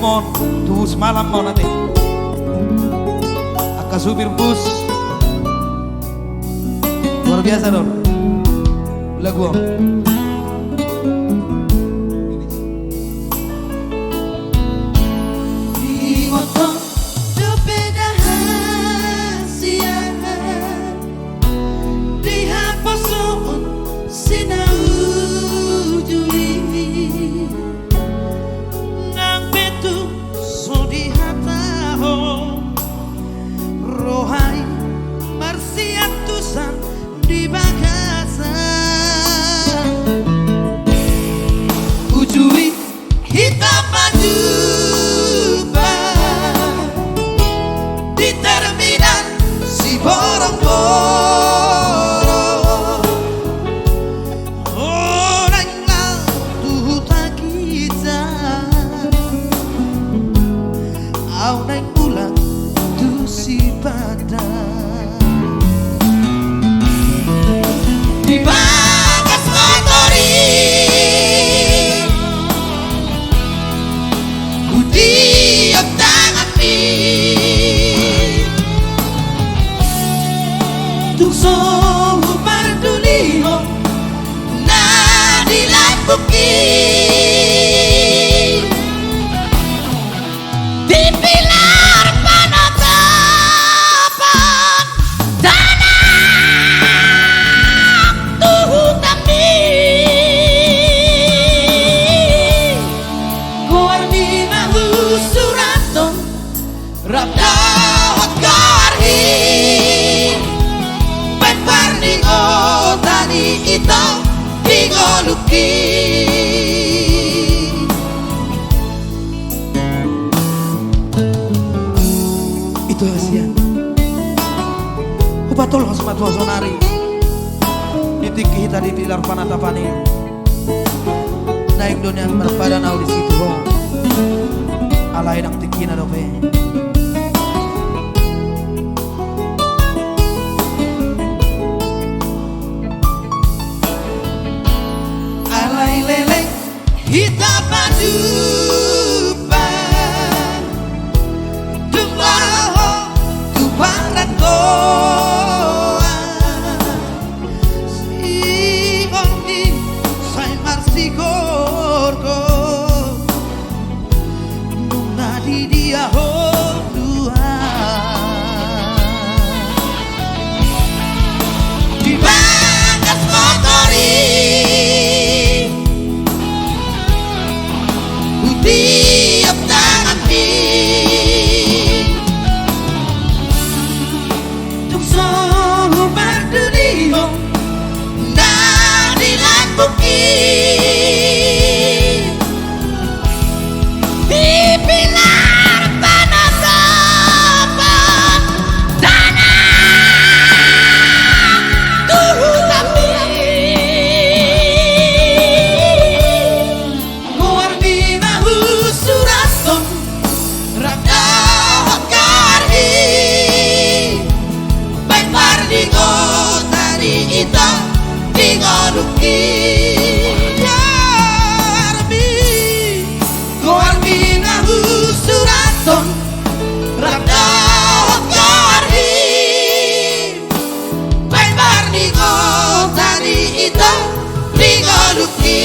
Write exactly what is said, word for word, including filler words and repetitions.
Mon, tu bus malam mon ate. Angka supir bus. Luar biasa don. Lagu on. Di motor dope da hasian. Di haposoon si na uju i. Nang pe tung so dihatahon, roha i marsiantusan di bagasan. Uju i hita pajumpang di terminal Siborongborong. Naeng laho tu huta ginjang, au naeng mulak tu Sipandang. Di bagas motor i hutiop tanganmi. Tung so hupardulihon na di lambungki. Di pilar panatapan, tanang tu hutanmi. Goarmi ma husurathon, rap dohot goarhi. Baen parningotan i ito di ngolungki. Ito hasian. Hupatolhas ma tu ho saonari. Di tingki hita di pilar panatapan i. Naeng do nian marpadan au disi tu ho. Alai ndang tingkina dope. Alai leleng hita pajumpang, dung laho tu parantoan. Sihol i sai marsigorgor. Nunga di dia ho nuaeng. Di bagas motor i hutiop tanganmi. Tung so hupardulihon na di lambungki. Di pilar panatapan, tanang tu hutanmi. Goarmi ma husurathon, rap dohot goarhi. Baen parningotan i ito di ngolungki. Goarmi, goarmi ma husurathon, rap dohot goarhi. Baen parningotan i ito di ngolungki.